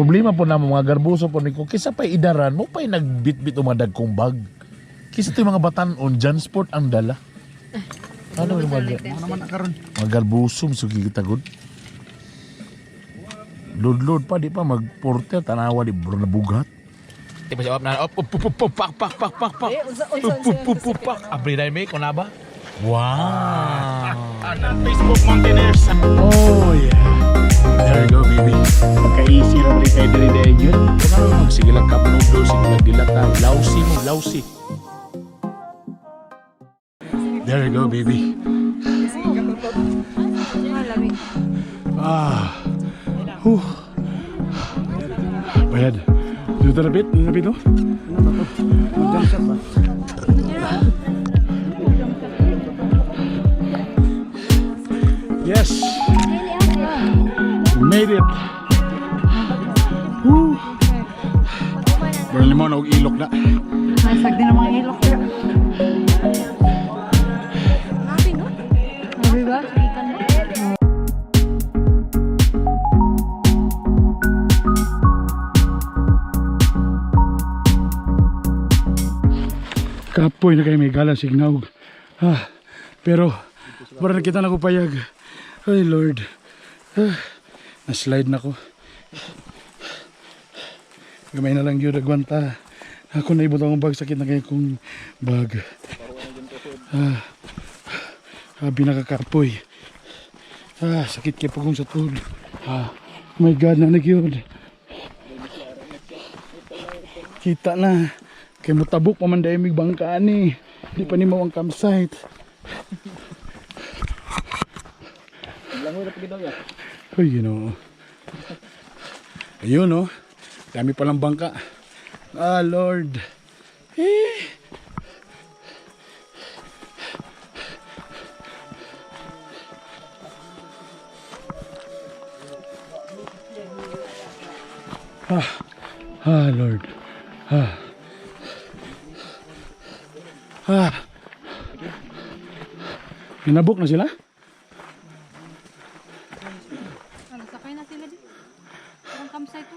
Problema po namo mga garbuso po ni ko kaysa pa'y idaran mo pa'y nagbitbit o madagkong bag. Kaysa ito yung mga batanon, Jansport ang dala. Ano yung mga, Ano naman karon? mga garbuso, misugi kita gud. Load-load pa, di pa mag-porter, tanawa di bro nabugat. Di pa siya op na op op op op pak pak pak pak pak. Up up up up pak. Abri dai may kuna ba? Wow. Facebook Mountaineers. Oh yeah. There you go, baby. Pagka-easy ra bali kay diri dai yun. Kuno magsige lang cup noodles, sige lang dilata, lousy mo, lousy. There you go, baby. Ah. Whew. Bayad. Dito na bit, dito na bit, oh. Mag-jump ba? Yes. We made it. Woo. Pero limon og ilok na. Nasag din ang mga ilok. Sabi ba? Kapoy na kayo may gala signal. Ah, pero para nakita na ko payag. Ay Lord. Ah, na-slide na ko. Gamay na lang yun, agwanta. Ako na ibutang ang bag, sakit na kayo kong bag. Ah, habi nakakapoy. Ah, sakit kay pagong sa tuhod. Ah, my God, nanig yun. Kita na. Kay mutabok pa man dahil mig bangkaan ni. Di pa nimo ang campsite. Langoy na pagid daw ya. Uy, you know. Ayun, oh. Dami palang bangka. Ah, Lord. Eh. Ah, ah, Lord. Ah. Ah. Inabok na sila? Ano, sakay na sila dito. Parang campsite to.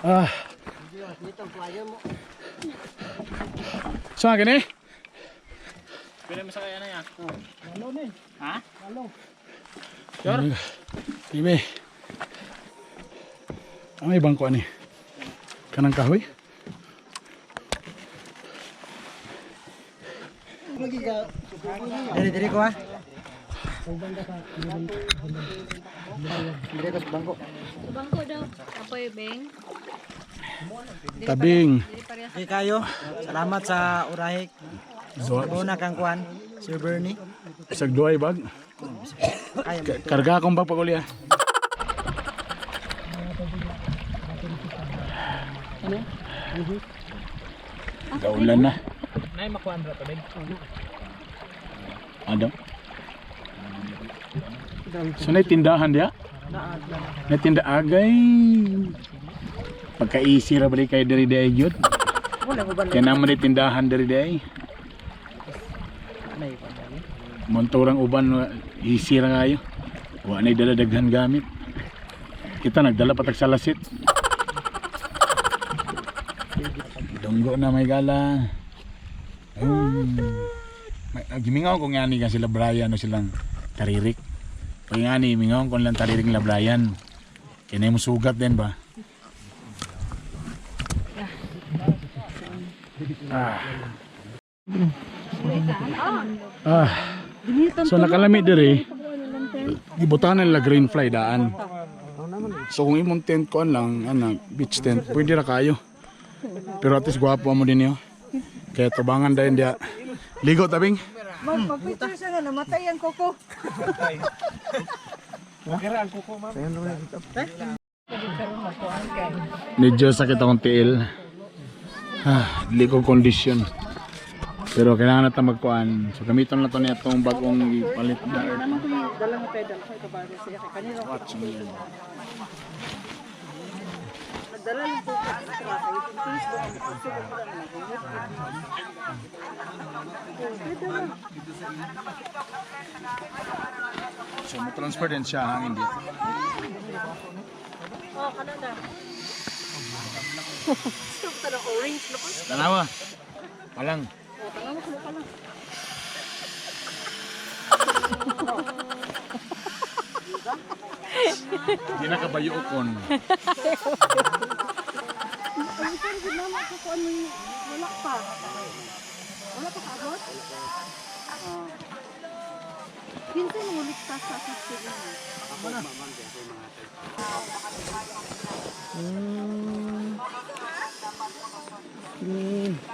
Ah. Saan kini? Pila mo sa kaya na ya? Ha? Sure. Ibe. Ang may bangko ani. Kanang kahoy? Diri diri ko ah. Diri ko sa bangko. Bangko daw. Apoy, Beng. Tabing. Dili parehas. Okay kayo. Salamat sa urahik. Una kang kuan, Sir Bernie. Isag duhay bag. Kaya mo. Karga akong bag pag uli ah. Gaulan na. Nay makuan ra to beg. Ano? So na tindahan dia? Na tinda agay. Pagka-easy ra bali kay diri day gyud. Wala ko ba Kaya naman ni tindahan diri day. may kuan dali. Montorang uban easy ra kayo. Wa nay dala daghan gamit. Kita nagdala patag sa lasit. Dunggo na may gala. May, gimingaw ko nga ni ka sila Brian o silang taririk. Pag nga ni, mingaw ko lang taririk nila Brian. Kaya na yung sugat din ba? Ah. Ah. So nakalami diri. Gibutan nila green fly daan. So kung imong tent ko lang, ana, beach tent, pwede ra kayo. Pero at least gwapo mo din yo. Kaya tubangan dayon dia. Ligo tabing. Magpicture siya nga, namatay ang koko. Medyo sakit akong tiil. Ah, dili ko condition. Pero kailangan natin magkuan. So gamiton na to niya itong bagong ipalit na. Dalang pedal ko, kabaro siya. Kay kanina ko. Nagdala lang po sa extra. Kay Facebook, ang pagsugot ko lang. So mo transfer din siya hangin dito. Oh, kanada. Orange na po. Tanawa. Palang. Oh, tanawa ko pa lang. Di na kabayuokon. Ang sir, gud na ko ano yung wala pa. Wala pa kaabot? Oh. Kinsa mo ligtas sa sa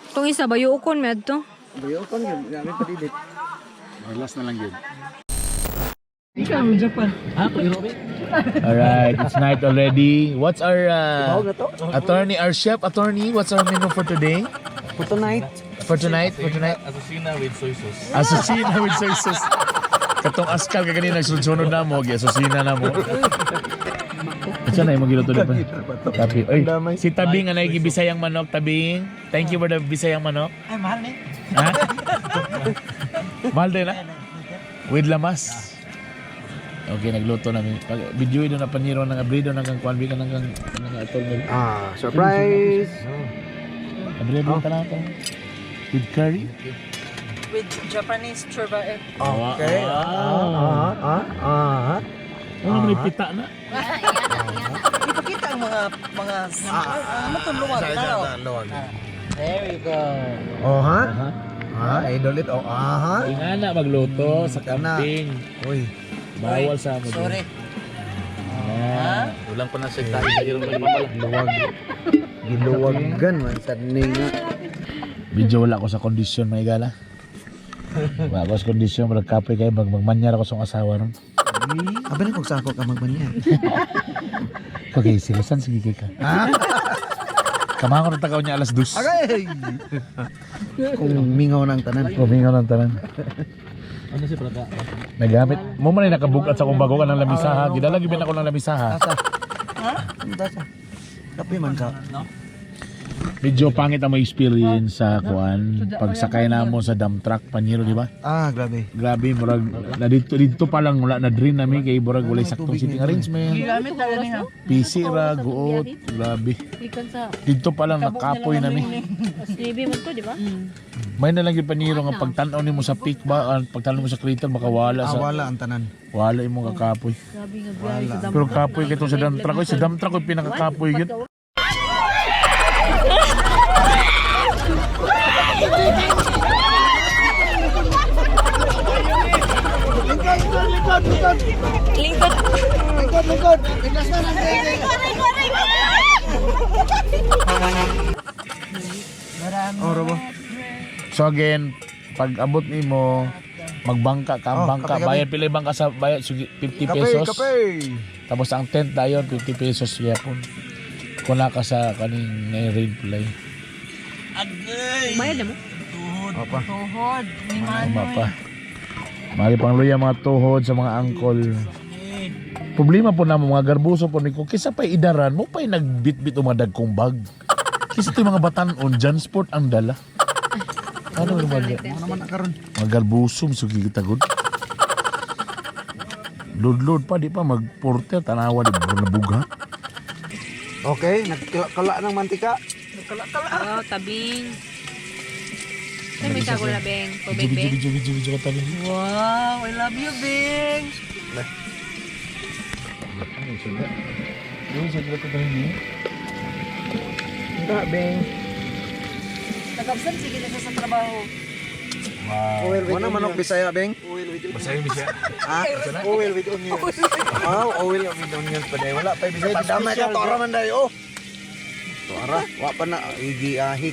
Itong isa, bayuokon may adto. Bayokon yun, namin padidit. Last na lang yun. Alright, it's night already. What's our attorney, our chef attorney, what's our menu for today? For tonight. For tonight? For tonight? Asusina with soy sauce. Asusina with soy sauce. Katong askal ka kanina, nagsunod na mo, asusina na mo. Asa na yung magiluto pa? Tabi. Oy, si Tabing, anay bisayang manok, Tabing. Thank you for the bisayang manok. Ay, mahal ni. Ha? Mahal din, ha? With lamas. Okay, nagluto namin. Pag video ito na paniro ng abrido ng kang kuan bikan ng kang ng atol mo. Ah, surprise! Abrido oh. Tanan with curry. With Japanese churba egg. Okay. Wow. Ah, ah, ah. Ano man pita na? Ipakita ang mga mga ano tong luwag na. Luwag. There you go. Oh, ha? Ah, idol it. Oh, ah, ha? Ingana magluto sa Kana. camping. Uy. Bawal sa amo. Sorry. Ah. Ulang pa na siya tayo. Luwag. Giluwagan man sa ninga. Medyo wala ko sa kondisyon mga igala. Wala ko sa kondisyon, murag kapoy kayo, magmanyar ako sa akong asawa ron. Abi na kung sako ka magbanyan. Okay, sige, saan sige kay ka? Kamangon na takaw niya 2:00. Agay! Kung mingaw ng tanan. Humingaw ng tanan. Ano si Prada? Nagamit. Mo man ay nakabugat sa kung bago ka ng lamisa ha. Gidala gibin ako ng lamisa ha. Tasa. Tasa. Kape man ka. Medyo pangit ang may experience sa kuan. Pagsakay na mo sa dump truck, panyero, di ba? Ah, grabe. Grabe, murag na dito, dito pa lang wala na drain nami kay murag walay saktong sitting arrangement. Gamit na niya. PC ra guot, grabe. Ikan sa Dito pa lang nakapoy nami. Snibi man to, di ba? May na lang yung paniro nga pagtan-aw nimo sa peak ba, pagtan-aw mo sa crater baka wala Ah, sa wala ang tanan. wala imong kakapoy. Grabe nga biyahe sa Pero kapoy kitong sa dump truck, oy, sa dump truck oy, pinakakapoy yun. Lingkod, lingkod! Biglas na lang. Oh, Robo. So again, pag abot nimo, magbangka ka, Oh, bangka, kape, kape. bayad pila yung bangka sa bayad sige, 50 Kape, pesos. kape! Tapos ang tent dayon 50 pesos yapon. Kung ka sa kaning na rain play. Bayad na mo? Opa. Tuhod ni Tama pa. Mali pang luya mga tuhod sa mga angkol. Problema po na mga garbuso po ni ko kisa pa'y idaran mo pa'y nagbitbit o mga dagkong bag. Kisa ito yung mga batanon, Jansport ang dala. Ano yung mga, Ano naman na karon? mga garbuso, sugi kita gud. Lud-lud pa, di pa magporter, tanawa, di ba nabuga. Okay, nagkala ng mantika. Oh, tabing. Ay, may sago na, Beng. Tubig, Video, Beng. video, video, video, ka tabi. Wow, I love you, Bing. Ano yung suga? Yung suga ko tayo niya. Nga, Beng. Nag-absent sige na siya sa trabaho. Wow. Wala manok Bisaya, Beng? Basta yung bisya. Ha? Oil with onions. Ah, oil with onions pa day. Wala pa Bisaya. Damay ka tora man day oh. Tora, wa pa na igi ahik.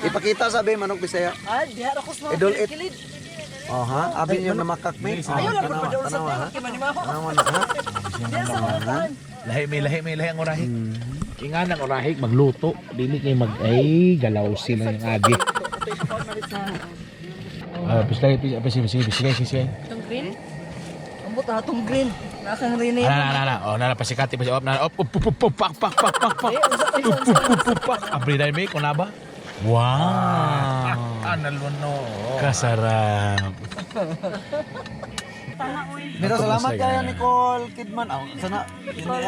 Ipakita sa Beng manok Bisaya. Ah, diha ra ko sa mga Idol it. kilid. Oh ha, abi niyo na makak me. Oh, Ayaw lang tanawa, pagpadol sa tanawa ha. tent kay manimaho. Tanawa na ha. Diha sa mga taan. Lahi may lahi may lahi ang orahik. Ingan ang orahik magluto, dili kay mag ay galaw sila yung agi. Ah, pislay pis pis pis pis pis pis. Itong green? Ambot na atong green. Nakang rin Ana na na na. Oh, na na pasikati pas op na op op op op pak pak pak pak pak. Up up up up pak. Abri dai may kunaba. Wow. Naluno. Kasarap. Pero salamat kayo Nicole Kidman. Oh, sana.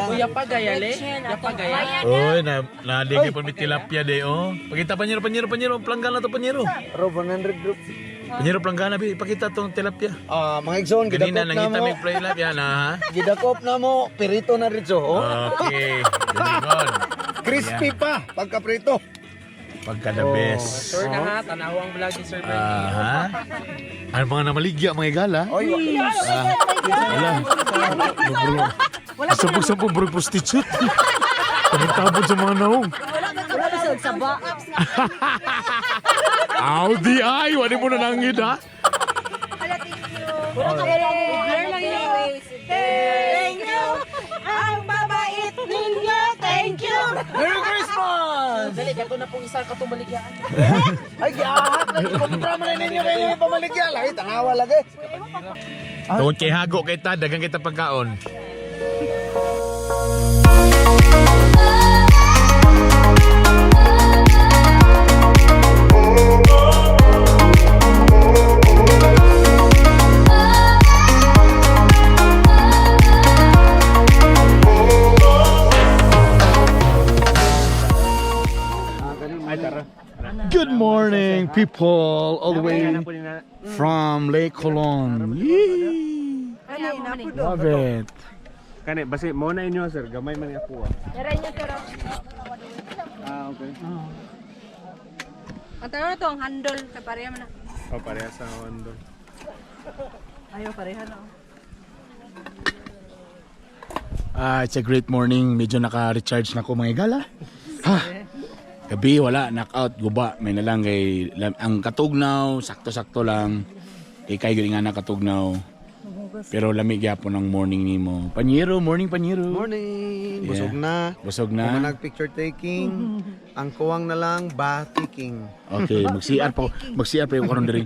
Kuya pa gayale. Ya pa gaya. Oy, na nadigay pa mi tilapia de oh. Pakita panyero panyero panyero planggana to panyero. Rob 100 group. Panyero planggana bi pakita tong tilapia. Ah, mga igsoon Ganina gidakop na nangita mo. mi tilapia na ha. Gidakop na mo, pirito na ritso, oh. Okay. Very good. Crispy pa pagka prito. Pagka the best. Sure na ha, tanaw ang vlog ni Sir Bernie. Aha. Ano mga namaligya mga igala? Oy, Wala. Sampung-sampung bro prostitute. Tabon-tabon sa mga naong. Wala ba sa saba? Aw, di ay. Wala mo na nangid ha. Wala ka wala mo. Lang yun. Thank you. Ang babait ninyo. Thank you. Merry Christmas! Dali, kato na pong isa katong baligyaan. Ay, giahak na kontra man na ninyo kayo yung pamaligya. Lagi, tanawa lagi. Tungod kay Hago kay ta, dagang kita pagkaon. Good morning, people, all the way from Lake Colon. Yee! Love it. Kani basi mo na inyo sir, gamay man ako ah. Ah, okay. Ang tanong na to, ang handol. Kay pareha man na. Oh, pareha sa wando. Ayaw, pareha na. oh. Ah, it's a great morning. Medyo naka-recharge na ko mga igala. Ha. Gabi wala, knockout, guba. May nalang kay ang katugnaw, sakto-sakto lang. Ikay gyud nga nakatugnaw. Pero lamig gyapon ang morning nimo. Panyero, morning panyero. Morning. Busog na. Busog na. Kumanag picture taking. Ang kuwang na lang, batiking. Okay, mag-CR pa. Mag-CR pa yung karon diri.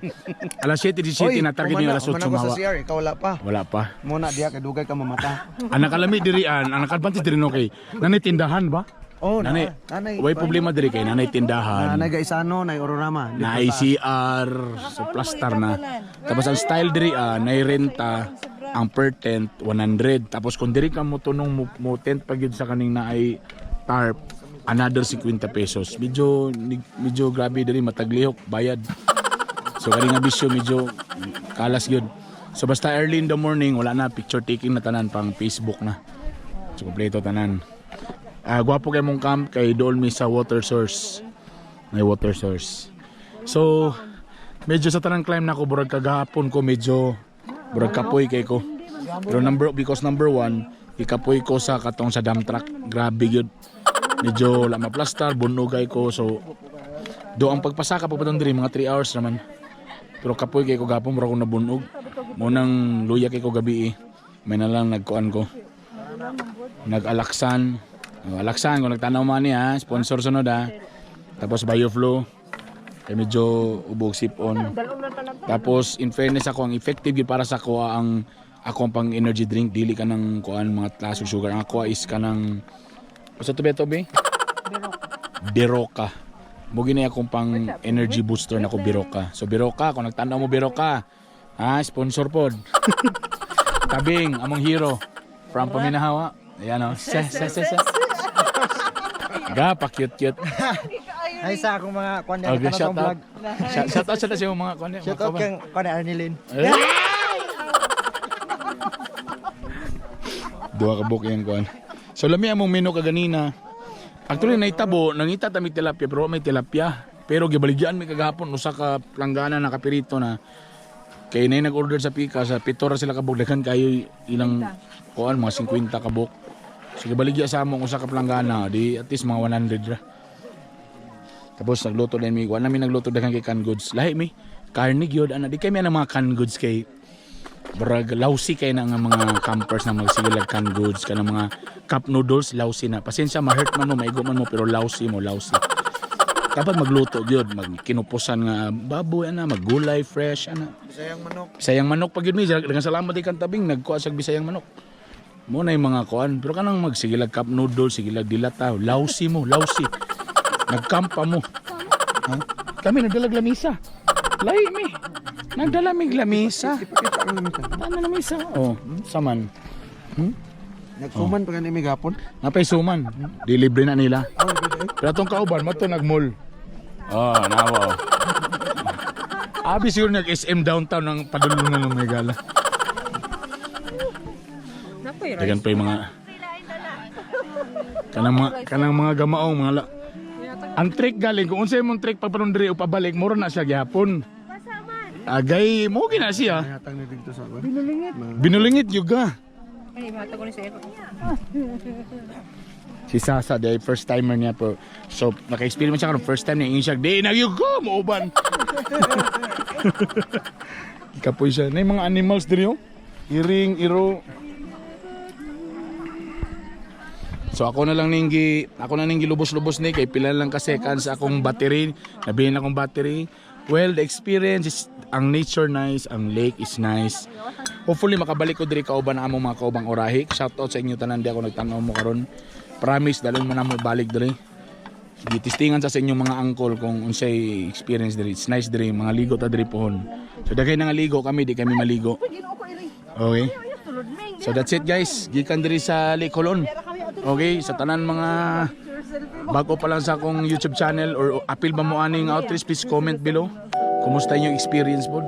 Alas 7:17 na target niyo alas 8 Kumana ko sa mawa. CR, ikaw wala pa. Wala pa. Muna diya kay dugay ka mamata. Ang nakalami diri an, ang naka-advantage diri no kay nanay tindahan ba? Oh, Nanay, nanay. way problema diri kay nanay tindahan. Nanay Gaisano, nay Ororama. Na ICR, so plaster na. Tapos ang style diri ah, nay renta ang per tent 100. Tapos kung diri ka mo tunong mo tent pag yun sa kaning naay tarp, another 50 pesos. Medyo medyo grabe diri mataglihok bayad. So kani nga bisyo medyo kalas gyud. So basta early in the morning wala na picture taking na tanan pang Facebook na. So kompleto tanan. Ah, gwapo kay mong camp kay dool mi sa water source. May water source. So medyo sa tanang climb na ko burag kagahapon ko medyo burag kapoy kay ko. Pero number because number one, ikapoy ko sa katong sa dump truck. Grabe gyud. Medyo wala maplastar, bunugay ko so do ang pagpasaka pagpatong diri mga 3 hours naman. Pero kapoy kay ko gapon mura ko nabunog. Mo nang luya kay ko gabi eh. May na lang nagkuan ko. Nag-alaksan. Oh, alaksan kung nagtanaw man niya, sponsor sunod ha. Tapos Bioflow. Kay medyo ubog sip-on. Tapos in fairness ako ang effective gyud para sa ako ang ako ang pang energy drink dili ka ng kuan mga taas ug sugar. Ang ako is ka ng Basta to be to be? Biroka. Mo gini akong pang energy booster na ko Biroka. So Biroka, kung nagtanaw mo Biroka, ha, sponsor pod. Tabing, among hero from Paminahawa. Ayan o. Se, se, se, se. Ga, pa cute cute. Ay sa akong mga kuan Okay, shout out. Shout out sa iyong mga kuan. Shout out kang kuan Arnilin. Duha ka book yan kuan. So lami among menu kaganina. Actually naitabo, nangita ta may tilapia pero wa may tilapia. Pero gibaligyan mi kagahapon usa ka planggana na kapirito na kay nay nag-order sa pika sa pito ra sila kabuk daghan kayo ilang kuan mga 50 ka book. So gibaligya sa among usa ka planggana di at least mga 100 ra. Tapos nagluto din mi, wala mi nagluto daghan kay canned goods. Lahi mi karne gyud ana di kay mi ang mga canned goods kay Brag lousy kay na nga mga campers na magsigilag canned goods kanang mga cup noodles lousy na. Pasensya ma-hurt man mo, maigo man mo pero lousy mo, lousy. Dapat magluto gyud, magkinupusan nga baboy ana, maggulay fresh ana. Bisayang manok. Bisayang manok pag yun mi, daghang salamat ikan tabing nagkuha sa Bisayang manok. Mo na yung mga kuan, pero kanang magsigilag cup noodles, sigilag dilata, lousy mo, lousy. Nagkampa mo. Ha? Kami nagdalag lamisa. Lahi mi. Nagdala mig lamisa. Ipakita ang lamisa. Tama lamisa. Oh, saman. Nagsuman pa gani mi gapon. Napay suman. Di libre na nila. Pero atong kauban, mato nagmall. Oh, nawa. Oh. Abi siguro nag SM downtown ang padulungan ng Megala. Napoy rice. Dagan pa yung mga kanang mga gamaong mga la. Ang trek galing kung unsay imong trek pagpanon diri o pabalik mura na siya gihapon. Agay mo gina siya. Hatang na dito sa kuan. Binulingit juga. Ay, matag ko ni sa Si Sasa day first timer niya po. So naka-experience siya karon first time niya ingon siya di nagyugo mo uban. Kapoy siya. Na mga animals diri oh. Iring, iro. So ako na ning gilubos-lubos ni kay pila lang ka seconds akong battery, nabihin akong battery. Well, the experience is ang nature nice, ang lake is nice. Hopefully makabalik ko diri kauban ang among mga kaubang orahik. Shout out sa inyo tanan di ako nagtan-aw mo karon. Promise dalon mo na mo balik diri. Gitistingan sa inyong mga angkol kung unsay experience diri. It's nice diri, mga ligo ta diri pohon. So daghay na nga ligo kami, di kami maligo. Okay. So that's it guys. Gikan diri sa Lake Holon. Okay, sa tanan mga bago pa lang sa akong YouTube channel or apil ba mo aning outreach, please comment below. Kumusta inyong experience pod?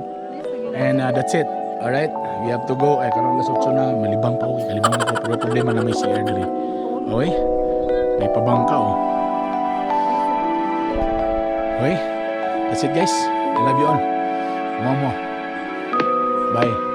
And that's it. Alright, we have to go. Ay, karon alas 8 na, malibang pa ako. Kalibang ako. Pero problema na may CR diri. Okay? May pabangka oh. Okay? That's it guys. I love you all. Momo. Bye.